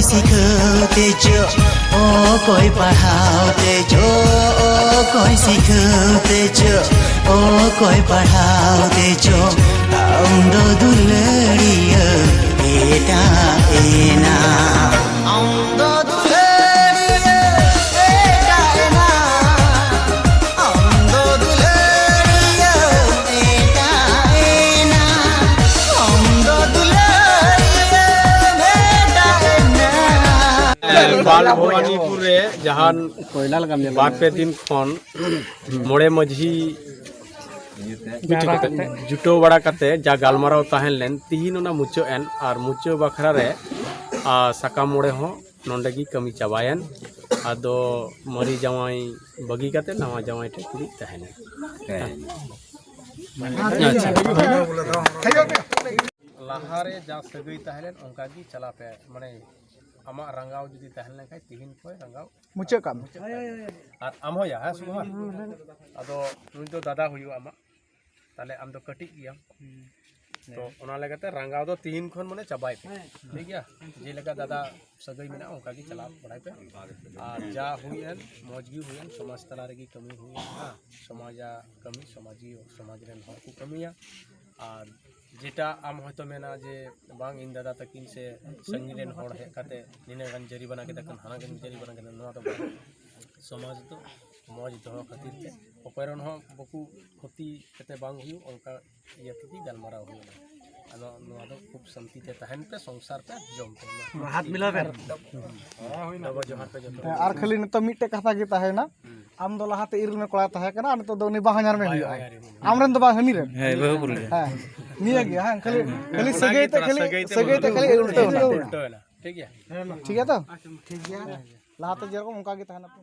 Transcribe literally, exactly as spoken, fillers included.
ᱥᱤᱠᱷᱟᱹᱣ ᱛᱮ ᱪᱚ, ᱚᱠᱚᱭ ᱯᱟᱲᱦᱟᱣ ᱛᱮ ᱪᱚ, ᱚᱠᱚᱭ ᱥᱤᱠᱷᱟᱹᱣ ᱛᱮ ᱪᱚ, ᱚᱠᱚᱭ ᱯᱟᱲᱦᱟᱣ ᱛᱮ ᱪᱚ, ᱟᱢ ᱫᱚ ᱫᱩᱞᱟᱹᱲᱤᱭᱟᱹ ᱮᱴᱟᱜ ᱮᱱᱟ᱾ ᱟᱢ ᱫᱚ ᱫᱩᱞᱟᱹᱲᱤᱭᱟᱹ ᱮᱴᱟᱜ ᱮᱱᱟ᱾ ᱟᱢ ᱫᱚ ᱫᱩᱞᱟᱹᱲᱤᱭᱟᱹ ᱮᱴᱟᱜ ᱮᱱᱟ᱾ ᱟᱢ ᱫᱚ ᱫᱩᱞᱟᱹᱲᱤᱭᱟᱹ ᱮᱴᱟᱜ ᱮᱱᱟ᱾ ᱵᱟᱞ ᱵᱷᱚᱵᱟᱱᱤᱯᱩᱨ ᱨᱮ ᱡᱟᱦᱟᱱ ᱵᱟᱨ ᱯᱮ ᱫᱤᱱ ᱠᱷᱚᱱ ᱢᱚᱬᱮ ᱢᱟᱹᱡᱷᱤ ᱡᱩᱴᱟᱹᱣ ᱵᱟᱲᱟ ᱠᱟᱛᱮ ᱡᱟ ᱜᱟᱞᱢᱟᱨᱟᱣ ᱛᱟᱦᱮᱸ ᱞᱮᱱ, ᱛᱤᱦᱤᱧ ᱚᱱᱟ ᱢᱩᱪᱟᱹᱫ ᱮᱱ᱾ ᱟᱨ ᱢᱩᱪᱟᱹᱫ ᱵᱟᱠᱷᱨᱟ ᱨᱮ, ᱟᱨ ᱥᱟᱠᱟᱢ ᱚᱲᱮ ᱦᱚᱸ ᱱᱚᱰᱮ ᱜᱮ ᱠᱟᱹᱢᱤ ᱪᱟᱵᱟᱭᱮᱱ᱾ ᱟᱫᱚ ᱢᱟᱹᱨᱤ ᱡᱟᱶᱟᱭ ᱵᱟᱹᱜᱤ ᱠᱟᱛᱮ ᱱᱟᱣᱟ ᱡᱟᱶᱟᱭ ᱴᱷᱮᱱ ᱛᱤᱱᱤᱡ ᱛᱟᱦᱮᱱᱟ᱾ ᱦᱮᱸ᱾ ᱟᱪᱪᱷᱟ᱾ ᱞᱟᱦᱟᱨᱮ ᱡᱟ ᱥᱟᱹᱜᱟᱹᱭ ᱛᱟᱦᱮᱸ ᱞᱮᱱ, ᱚᱱᱠᱟ ᱜᱮ ᱪᱟᱞᱟᱜ ᱯᱮ᱾ ᱢᱟᱱᱮ, ᱟᱢᱟᱜ ᱨᱟᱸᱜᱟᱣ ᱡᱩᱫᱤ ᱛᱟᱦᱮᱸ ᱞᱮᱱᱠᱷᱟᱱ, ᱛᱤᱦᱤᱧ ᱠᱷᱚᱱ ᱨᱟᱸᱜᱟᱣ ᱢᱩᱪᱟᱹᱫ ᱠᱟᱜ ᱢᱮ᱾ ᱟᱨ ᱟᱢ ᱦᱚᱸ ᱭᱟ, ᱦᱮᱸ, ᱥᱩᱠᱩᱢᱟᱨ? ᱟᱫᱚ ᱱᱩᱭ ᱫᱚ ᱫᱟᱫᱟ ᱦᱩᱭᱩᱜᱼᱟ ᱟᱢᱟᱜ, ᱛᱟᱦᱞᱮ ᱟᱢ ᱫᱚ ᱠᱟᱹᱴᱤᱡ ᱜᱮᱭᱟᱢ᱾ ᱛᱚ, ᱚᱱᱟ ᱞᱮᱠᱟᱛᱮ ᱨᱟᱸᱜᱟᱣ ᱫᱚ ᱛᱤᱦᱤᱧ ᱠᱷᱚᱱ, ᱢᱟᱱᱮ, ᱪᱟᱵᱟᱭ ᱯᱮ, ᱴᱷᱤᱠ ᱜᱮᱭᱟ? ᱡᱮᱞᱮᱠᱟ ᱫᱟᱫᱟ ᱥᱟᱹᱜᱟᱹᱭ ᱢᱮᱱᱟᱜᱼᱟ, ᱚᱱᱠᱟ ᱜᱮ ᱪᱟᱞᱟᱣ ᱵᱟᱲᱟᱭ ᱯᱮ᱾ ᱟᱨ ᱡᱟ ᱦᱩᱭᱮᱱ, ᱢᱚᱡᱽ ᱜᱮ ᱦᱩᱭᱮᱱ, ᱥᱚᱢᱟᱡᱽ ᱛᱟᱞᱟ ᱨᱮᱜᱮ ᱠᱟᱹᱢᱤ ᱦᱩᱭᱩᱜᱼᱟ᱾ ᱥᱚᱢᱟᱡᱽᱟᱜ ᱠᱟᱹᱢᱤ, ᱥᱚᱢᱟᱡᱽ ᱜᱮ, ᱥᱚᱢᱟᱡᱽ ᱨᱮᱱ ᱦᱚᱲ ᱠᱚ ᱠᱟᱹᱢᱤᱭᱟ᱾ ᱟᱨ ᱡᱮᱴᱟ ᱟᱢ ᱦᱚᱭᱛᱳ ᱢᱮᱱᱟ ᱡᱮ, "ᱵᱟᱝ, ᱤᱧ ᱫᱟᱫᱟ ᱛᱟᱹᱠᱤᱱ ᱥᱮ ᱥᱟᱺᱜᱤᱧ ᱨᱮᱱ ᱦᱚᱲ ᱦᱮᱡ ᱠᱟᱛᱮ ᱱᱤᱱᱟᱹᱜ ᱜᱟᱱ ᱡᱟᱹᱨᱤᱵᱟᱱᱟ ᱠᱮᱫᱟ ᱠᱚ, ᱦᱟᱱᱟ ᱜᱟᱱ ᱡᱟᱹᱨᱤᱵᱟᱱᱟ ᱠᱮᱫᱟ", ᱱᱚᱣᱟ ᱫᱚ ᱵᱟᱝ᱾ ᱥᱚᱢᱟᱡᱽ ᱫᱚ ᱢᱚᱡᱽ ᱫᱚᱦᱚ ᱠᱷᱟᱹᱛᱤᱨ ᱛᱮ ᱚᱠᱚᱭ ᱨᱮᱱ ᱦᱚᱸ ᱵᱟᱠᱚ ᱠᱷᱚᱛᱤ ᱠᱟᱛᱮ ᱵᱟᱝ ᱦᱩᱭᱩᱜ, ᱚᱱᱠᱟ ᱤᱭᱟᱹ ᱛᱮᱜᱮ ᱜᱟᱞᱢᱟᱨᱟᱣ ᱦᱩᱭᱩᱜᱼᱟ᱾ ᱟᱫᱚ ᱱᱚᱣᱟ ᱫᱚ ᱠᱷᱩᱵ ᱥᱟᱱᱛᱤ ᱛᱮ ᱛᱟᱦᱮᱱ ᱯᱮ, ᱥᱚᱝᱥᱟᱨ ᱯᱮ, ᱡᱚᱢ ᱯᱮ᱾ ᱢᱟ᱾ ᱦᱟᱛ ᱢᱤᱞᱟᱣ ᱵᱮᱱ᱾ ᱵᱟᱵᱟ, ᱡᱚᱦᱟᱨ ᱯᱮ ᱡᱚᱛᱚ᱾ ᱟᱨ ᱠᱷᱟᱹᱞᱤ ᱱᱤᱛᱚᱜ ᱢᱤᱫᱴᱮᱡ ᱠᱟᱛᱷᱟ ᱜᱮ ᱛᱟᱦᱮᱱᱟ, ᱟᱢ ᱫᱚ ᱞᱟᱦᱟᱛᱮ ᱤᱨᱤᱞ ᱢᱮ ᱠᱚᱲᱟ ᱛᱟᱦᱮᱸ ᱠᱟᱱᱟ, ᱟᱨ ᱱᱤᱛᱚᱜ ᱫᱚ ᱩᱱᱤ ᱵᱟᱦᱚᱧᱟᱨ ᱢᱮ ᱦᱩᱭᱩᱜᱼᱟ᱾ ᱟᱢ ᱨᱮᱱ ᱫᱚ ᱵᱟᱝ, ᱦᱟᱹᱱᱤ ᱨᱮᱱ᱾ ᱦᱮᱸ, ᱵᱟᱹᱦᱩ ᱠᱩᱲᱤ ᱨᱮᱱ᱾ ᱦᱮᱸ, ᱱᱤᱭᱟᱹ ᱜᱮ, ᱦᱮᱸ, ᱠᱷᱟᱹᱞᱤ, ᱚᱱᱟᱜᱮ ᱠᱷᱟᱹᱞᱤ ᱛᱷᱚᱲᱟ ᱥᱟᱹᱜᱟᱹᱭ ᱛᱮ, ᱥᱟᱹᱜᱟᱹᱭ ᱛᱮ ᱠᱷᱟᱹᱞᱤ ᱩᱞᱴᱟᱹᱣ ᱮᱱᱟ᱾ ᱩᱞᱴᱟᱹᱣ ᱮᱱᱟ᱾ ᱴᱷᱤᱠ ᱜᱮᱭᱟ? ᱴᱷᱤᱠ ᱜᱮᱭᱟ ᱛᱚ? ᱴᱷᱤᱠ ᱜᱮᱭᱟ᱾ ᱞᱟᱦᱟᱛᱮ ᱡᱮᱨᱚᱠᱚᱢ ᱚᱱᱠᱟ ᱜᱮ ᱛᱟᱦᱮᱱᱟ ᱯᱮ᱾